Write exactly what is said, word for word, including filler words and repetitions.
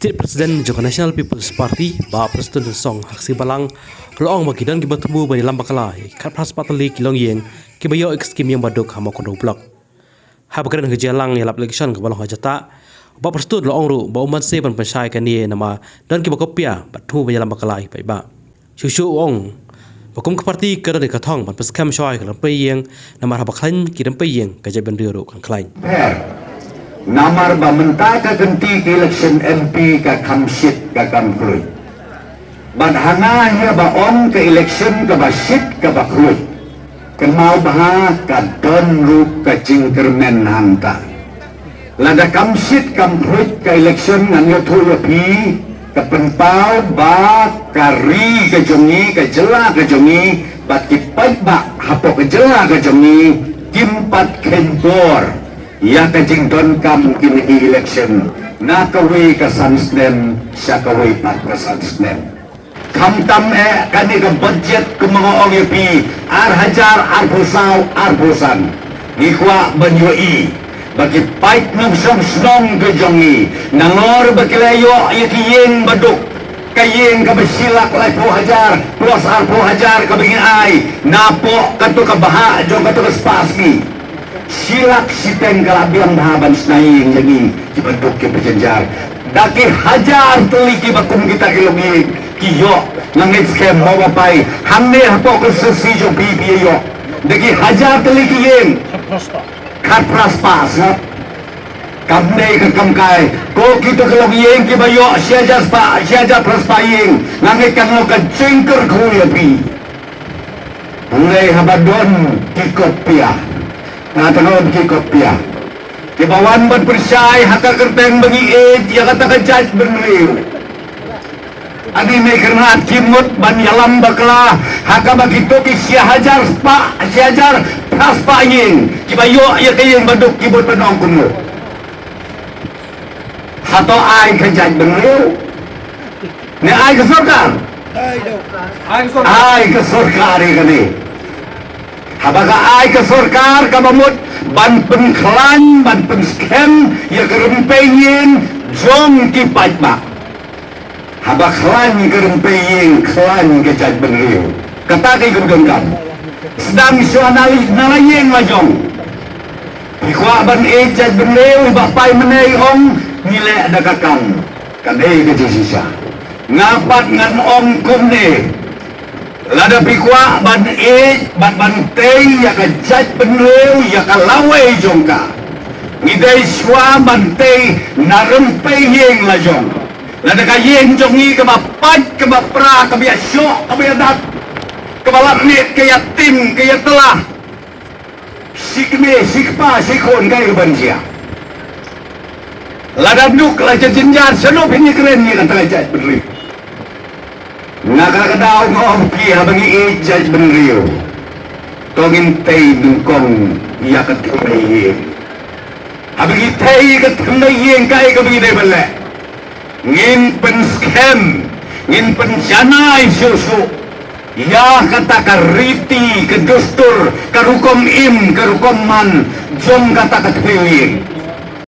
State President jong ka National People's Party, Bah Prestone Tynsong, ha ka sngi Balang, ka la ong ba ki don kiba thmu ban ïalam bakla ïa ki khatphra spah tylli ki longïing kiba ïoh ïa ka skim ïing baduk ha Mawkynrew Block. Haba kren ha ka jingïalang ïalap election kaba long ha Jatah, Bah Prestone la ong ruh ba um banse ban pynshai kane namar don kiba koppia bad thmu ban ïalam bakla ïa ki paidbah. Shuh shuh u ong ba kum ka party ka don ka thong ban pynskhem shwa ïa ka rympei ïing, namar haba khlaiñ ki rympei ïing ka jaitbynriew ruh kan khlaiñ. Pher. Namar ba mynta ka kynti ka election M P ka kham shit ka kham khluit. Bad hana ïa ba ong ka election kaba shit kaba khluit, kynmaw bha ka don ruh ka jingkyrmen hangta. Lada kam shit kam khluit ka election, ngan ïathuh ïa phi, ka pynpaw ba ka ri ka jong ngi, ka jylla ka jong ngi, bad ki paidbah hapoh ka jylla ka jong ngi kim pat kheiñ por ïa ka jingdonkam kine ki election, na kawei ka san snem sha kawei pat ka san snem. Khamtam eh kane ka budget, kumba nga ong ïa phi, ar hajar arphew saw arphew san, ngi kwah ban ïohi ba ki paid nongshong shnong ka jong ngi, nalor ba ki la ïoh ïa ki ïing baduk, ka ïing kaba shi lak laiphew hajar plus arphew hajar kaba ngi ai napoh kato ka bhah jong kato ka spah sngi. Shi lak shiteng ka la biang bha ban shna ïing ïa ngi kiba duk kiba jynjar. Da ki hajar tylli kiba kum kita ki longïing ki ïoh, nga ngeit skhem mo ba phi hangne hapoh ka constituency jong phi phi ïoh. Da ki hajar tylli ki ïing, khatphra spah sngap. Kam dei ka kam kai, ko kito ki longïing kiba ïoh shi hajar spah, shi hajar phra spah ïing, nga ngeit kan long ka jingkyrkhu ïa phi. Hynrei haba don ki koppia, nga tang don ki koppia kiba wan ban pynshai ha ka kyrteng ba ngi ïeit ïa kata ka jaitbynriew. Ani me kyrnat ki mut ban ïalam bakla ha kaba kito ki shi hajar spah, shi hajar phra spah ïing kiba ïoh ïa ka ïing baduk ki bud ban ong kumno? Hato ai ka jaitbynriew ne ai ka sorkar? Ai ka sorkar ïa kane. Haba ka ai ka sorkar kaba mut ban pynkhlaiñ, ban pynskhem ïa ka rympei ïing jong ki paidbah. Haba khlaiñ ka rympei ïing, khlaiñ ka jaitbynriew. Kata ka ïa ka donkam. Sdang shuwa na la ïing la jong. Phi kwah ban ïeit jaitbynriew, ba phi mynne ong ngi leh da ka kam. Ka dei ka jingshisha. Nga pat ngan ong kumne. Lada phi kwah ban ïeit bad ban tei ïa ka jaitbynriew, ïa ka lawei jong ka, ngi dei shuwa ban tei na rympei ïing la jong. Lada ka ïing jong ngi kaba pait, kaba pra, kaba ïashoh, kaba ïadat, kaba lap miet, ka ïatim, ka ïatlah, shi kmie, shi kpa, shi khun, kaei kaban jia? Lada duk la jynjar, shano phin ïakren ïa kata ka jaitbynriew? Na kata ka daw nga ong phi, haba ngi ïeit jaitbynriew, to ngin tei nyngkong ïa ka thymmai ïing. Haba ngi tei ka thymmai ïing, kaei kaba ngi dei ban leh? Ngin pynskhem, ngin pynjanai shuh shuh ïa kata ka riti, ka dustur, ka rukom im, ka rukom man jong kata ka thymmai ïing.